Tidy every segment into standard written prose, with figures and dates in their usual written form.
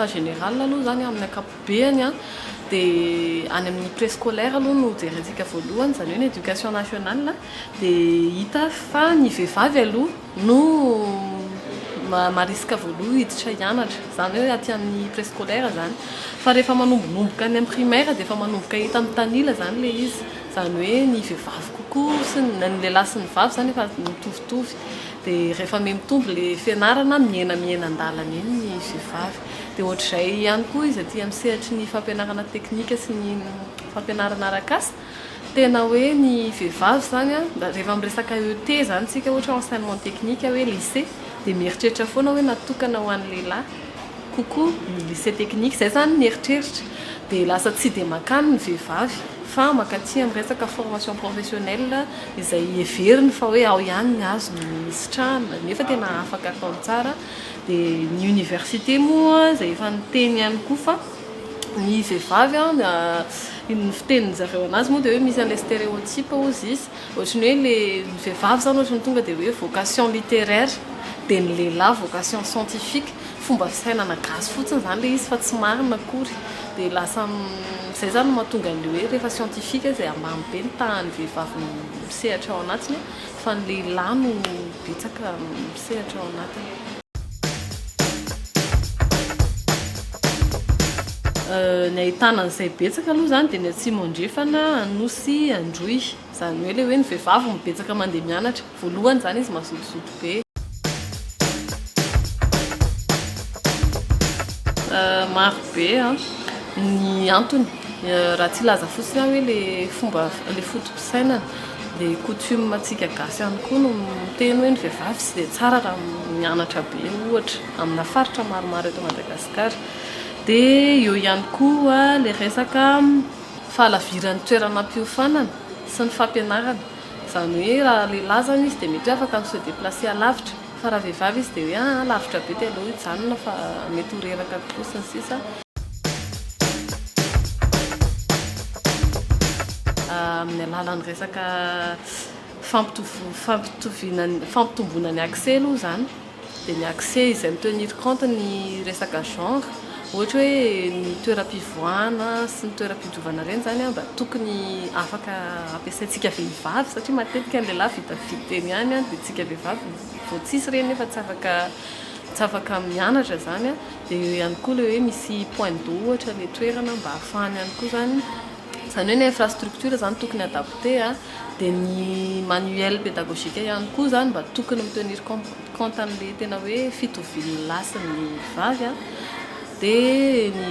Constat général aloha izany amin'ny ankapobeany dia any amin'ny préscolaire aloha no jerentsika voalohany, izany hoe ny éducation nationale dia hita fa ny vehivavy aloha no marisika voaloha hiditra hianatra, izany hoe aty amin'ny préscolaire izany. Fa rehefa manombonomboka any amin'ny primaire dia efa manomboka hita mitanila izany ilay izy, izany hoe ny vehivavy kokoa sy ny ny lehilahy sy ny vavy izany efa mitovitovy. Dia rehefa mihamitombo ilay fianarana, mihena mihena an-dalana eny ny vehivavy. Dia ohatr'izay ihany koa izy aty amin'ny sehatry ny fampianarana teknika sy ny fampianarana arak'asa. Tena hoe ny vehivavy izany an, rehefa miresaka ET izany isika ohatra hoe enseignement technique hoe lycée, dia mieritreritra foana hoe natokana ho an'ny lehilahy kokoa ny lycée technique. Izay izany ny eritreritra. Dia lasa tsy dia mankany ny vehivavy fa mankaty amin'ny resaka formation professionnelle izay heveriny fa hoe ao ihany ny azony sitrahana nefa tena afaka ataony tsara. Dia ny université moa izay efa niteny ihany koa fa ny vehivavy an, ny fitenin-dry zareo anazy moa dia hoe misy an'ilay stéréotype hozy izy, ohatry ny hoe ilay ny vehivavy izany ohatry ny tonga dia hoe vocation littéraire, dia ny lehilahy vocation scientifique, fomba fisainana gasy fotsiny izany ilay izy fa tsy marina akory, dia lasa izay izany no mahatonga an'ilay hoe rehefa scientifique izay ambany be ny tahan'ny vehivavy misehatra ao anatiny fa ny lehilahy no betsaka misehatra ao anatiny. Ny ahitana an'izay betsaka aloha izany dia ny Atsimo Andrefana, Anosy, Androy. Izany hoe ilay hoe ny vehivavy no betsaka mandeha mianatra. Voalohany izany izy mazotozoto be. Maro be ny antony. Raha tsy hilaza fotsiny aho hoe ilay fomba, ilay foto-pisainana, ilay coutume antsika gasy ihany koa no miteny hoe ny vehivavy tsy dia tsara raha mianatra be ohatra amina faritra maromaro eto Madagasikara. Dia eo ihany koa ilay resaka fahalaviran'ny toerana ampiofanana sy ny fampianarana. Izany hoe raha lehilahy izany izy dia mety hoe afaka mi-se déplacer alavitra fa raha vehivavy izy dia hoe aa lavitra be dia aleo hijanona fa mety ho reraka kokoa sy ny sisa. Amin'ny alalan'ny resaka fampitoviana fampitomboana ny accès aloha izany. Dia ny accès izay mi-tenir compte ny resaka genre, ohatra hoe ny toeram-pivoahana sy ny toeram-pidiovana ireny izany mba tokony afaka ampiasaintsika vehivavy satria matetika ny lehilahy vita vita eny ihany dia tsika vehivavy vao tsisy ireny nefa tsy afaka tsy afaka mianatra izany. Dia eo ihany koa ilay hoe misy point d'eau ohatra ilay toerana mba ahafahany ihany koa izany Izany hoe ny infrastructure izany tokony adapter dia ny manuel pédagogique ihany koa izany mba tokony mi-tenir compte an'ilay tena hoe fitovian'ny lahy sy ny vavy dia ny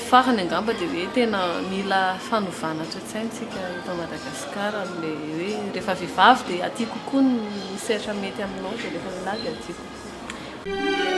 farany angamba dia hoe tena mila fanovana toe-tsaina isika eto Madagasikara amin'ilay hoe rehefa vehivavy dia aty kokoa ny sehatra mety aminao dia rehefa lehilahy dia aty kokoa.